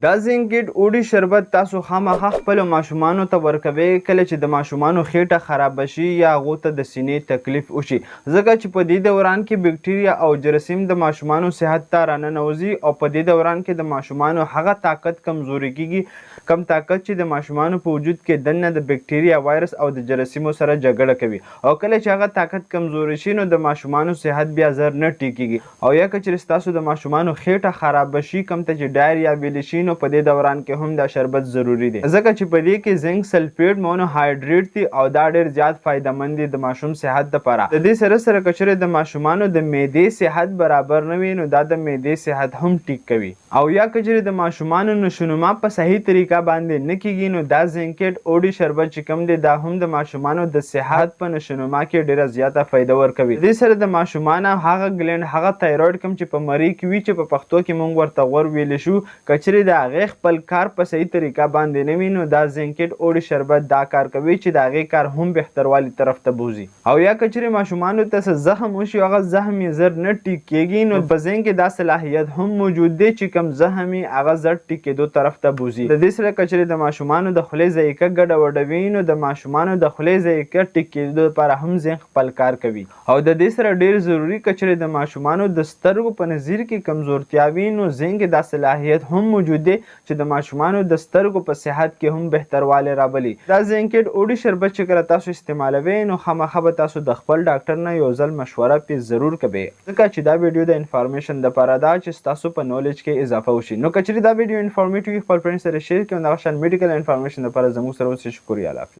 دا زنګیټ اوډي شربت تاسو خامخا خپلو ماشومانو ته ورکوئ کله چې د ماشومانو خېټه خرابه شي یا هغو ته د سینې تکلیف وشي، ځکه چې په دې دوران کې بکټریا او جراثیم د ماشومانو صحت ته راننوځي او په دې دوران کې د ماشومانو هغه طاقت کمزوري کیږي، کم طاقت چې د ماشومانو په وجود کې دننه د بکټریا، وایرس او د جراثیمو سره جګړه کوي، او کله چې هغه طاقت کمزوري شي نو د ماشومانو صحت بیا زر نه ټیکیږي. او یا که چېرې ستاسو د ماشومانو خېټه خرابه شي، کوم ته چې ډایریا ویلی شي، نو په دې دوران کې هم دا شربت ضروري دی، ځکه چې په دې کې زنک سلفیټ مونوهایډریټ دي او دا ډېر زیات فایده مند دي د ماشوم صحت دپاره. د دې سره سره که چېرې د ماشومانو د معدې صحت برابر نه وي نو دا د معدې صحت هم ټیک کوي. او یا که چېرې د ماشومانو نشونما په صحیح طریقه باندې نه کیږي نو دا زنکیټ اوډي شربت چې کوم دی دا هم د ماشومانو د صحت په نشونما کې ډېره زیاته فایده ورکوي. د دې سره د ماشومانو هغه ګلینډ، هغه تایرویډ کوم چې په مرۍ کې وي، چې په پښتو کې مونږ ورته غور ویلی شو، که چېرې د هغې خپل کار په صحیح طریقه باندې نه وي نو دا زنکیټ اوډي شربت دا کار کوي چې د هغې کار هم بهتروالي طرف ته بوځي. او یا که چېرې ماشومانو ته څه زخم وشي، هغه زخم یې زر نه ټیک کیږي، نو په زنک کې دا صلاحیت هم موجود دی چې کوم زخم یې هغه زر ټیک کېدو طرف ته بوځي. د دې سره که چېرې د ماشومانو د خولې ذایقه ګډه وډه وي نو د ماشومانو د خولې ذایقه ټیک کېدو لپاره هم زنک خپل کار کوي. او د دې سره ډېر ضروري که چېرې د ماشومانو د سترګو په نظیر کې کمزورتیا وي نو زنک کې دا صلاحیت هم موجود دی چې د ماشومانو د سترګو په صحت کې هم بهتروالی رابلي. دا زنکیټ اوډي شربت چې کله تاسو استعمالوئ نو خامخا به تاسو د خپل ډاکټر نه یو ځل مشوره پې ضرور کوئ، ځکه چې دا ویډیو د انفارمیشن دپاره ده چې ستاسو په نالج کې اضافه وشي. نو که چېرې دا ویډیو انفارمیټیو وي خپل فرینډ سره شیر کړئ او دغه شان میډیکل انفارمیشن دپاره زموږ سره اوسئ. شکریه، الله حافظ.